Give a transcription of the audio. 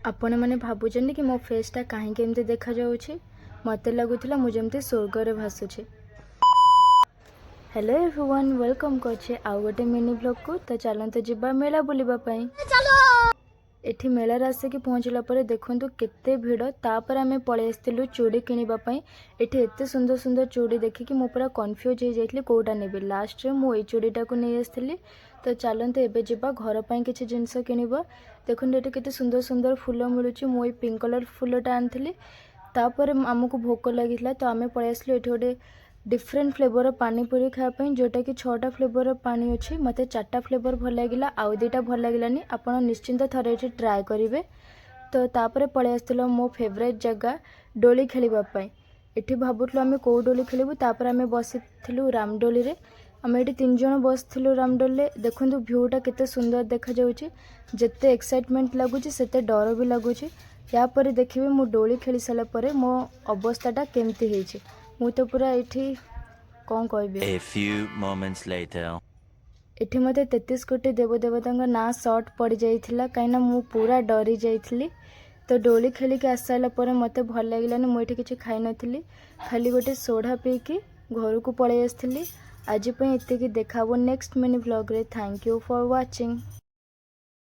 ଆପଣମାନେ ଭାବୁଛନ୍ତି କି ମୋ ଫେସ୍ଟା କାହିଁକି ଏମିତି ଦେଖାଯାଉଛି? ମୋତେ ଲାଗୁଥିଲା ମୁଁ ଯେମିତି ସ୍ୱର୍ଗରେ ଭାସୁଛି। ହ୍ୟାଲୋ ଏଭ୍ରିୱାନ୍, welcome କରୁଛି ଆଉ ଗୋଟେ ମିନି ବ୍ଲଗ୍କୁ। ତ ଚାଲନ୍ତୁ ଯିବା ମେଳା ବୁଲିବା ପାଇଁ। ଏଠି ମେଳାରେ ଆସିକି ପହଞ୍ଚିଲା ପରେ ଦେଖନ୍ତୁ କେତେ ଭିଡ଼। ତାପରେ ଆମେ ପଳେଇ ଆସିଥିଲୁ ଚୁଡ଼ି କିଣିବା ପାଇଁ। ଏଠି ଏତେ ସୁନ୍ଦର ସୁନ୍ଦର ଚୁଡ଼ି ଦେଖିକି ମୁଁ ପୁରା କନଫ୍ୟୁଜ୍ ହେଇଯାଇଥିଲି କେଉଁଟା ନେବି। ଲାଷ୍ଟରେ ମୁଁ ଏଇ ଚୁଡ଼ିଟାକୁ ନେଇ ଆସିଥିଲି। ତ ଚାଲନ୍ତୁ, ଏବେ ଯିବା ଘର ପାଇଁ କିଛି ଜିନିଷ କିଣିବା। ଦେଖନ୍ତୁ, ଏଠି କେତେ ସୁନ୍ଦର ସୁନ୍ଦର ଫୁଲ ମିଳୁଛି। ମୁଁ ଏଇ ପିଙ୍କ କଲର୍ ଫୁଲଟା ଆଣିଥିଲି। ତାପରେ ଆମକୁ ଭୋକ ଲାଗିଥିଲା, ତ ଆମେ ପଳେଇ ଆସିଲୁ ଏଠି ଗୋଟେ ଡିଫରେଣ୍ଟ ଫ୍ଲେଭର ପାନିପୁରୀ ଖାଇବା ପାଇଁ, ଯେଉଁଟାକି ଛଅଟା ଫ୍ଲେଭର ପାଣି ଅଛି। ମୋତେ ଚାରିଟା ଫ୍ଲେଭର ଭଲ ଲାଗିଲା, ଆଉ ଦୁଇଟା ଭଲ ଲାଗିଲାନି। ଆପଣ ନିଶ୍ଚିନ୍ତ ଥରେ ଏଠି ଟ୍ରାଏ କରିବେ। ତ ତାପରେ ପଳେଇ ଆସିଥିଲୁ ମୋ ଫେଭରାଇଟ୍ ଜାଗା ଦୋଳି ଖେଳିବା ପାଇଁ। ଏଠି ଭାବୁଥିଲୁ ଆମେ କେଉଁ ଦୋଳି ଖେଳିବୁ। ତାପରେ ଆମେ ବସିଥିଲୁ ରାମଦୋଳିରେ। ଆମେ ଏଠି ତିନି ଜଣ ବସିଥିଲୁ ରାମଦୋଳିରେ। ଦେଖନ୍ତୁ, ଭ୍ୟୁଟା କେତେ ସୁନ୍ଦର ଦେଖାଯାଉଛି। ଯେତେ ଏକ୍ସାଇଟମେଣ୍ଟ ଲାଗୁଛି, ସେତେ ଡର ବି ଲାଗୁଛି। ୟା ପରେ ଦେଖିବେ, ମୁଁ ଦୋଳି ଖେଳି ସାରିଲା ପରେ ମୋ ଅବସ୍ଥାଟା କେମିତି ହେଇଛି। ମୁଁ ତ ପୁରା ଏଇଠି କ'ଣ କହିବି। A few moments later. ଏଠି ମୋତେ 33 କୋଟି ଦେବଦେବତାଙ୍କ ନାଁ ସର୍ଟ ପଡ଼ିଯାଇଥିଲା, କାହିଁକିନା ମୁଁ ପୁରା ଡରି ଯାଇଥିଲି। ତ ଦୋଳି ଖେଳିକି ଆସିସାରିଲା ପରେ ମୋତେ ଭଲ ଲାଗିଲାନି। ମୁଁ ଏଠି କିଛି ଖାଇନଥିଲି, ଖାଲି ଗୋଟେ ସୋଢ଼ା ପିଇକି ଘରକୁ ପଳେଇ ଆସିଥିଲି। ଆଜି ପାଇଁ ଏତିକି। ଦେଖା ହେବ ନେକ୍ସଟ ମିନି ବ୍ଲଗ୍ରେ। Thank you for watching.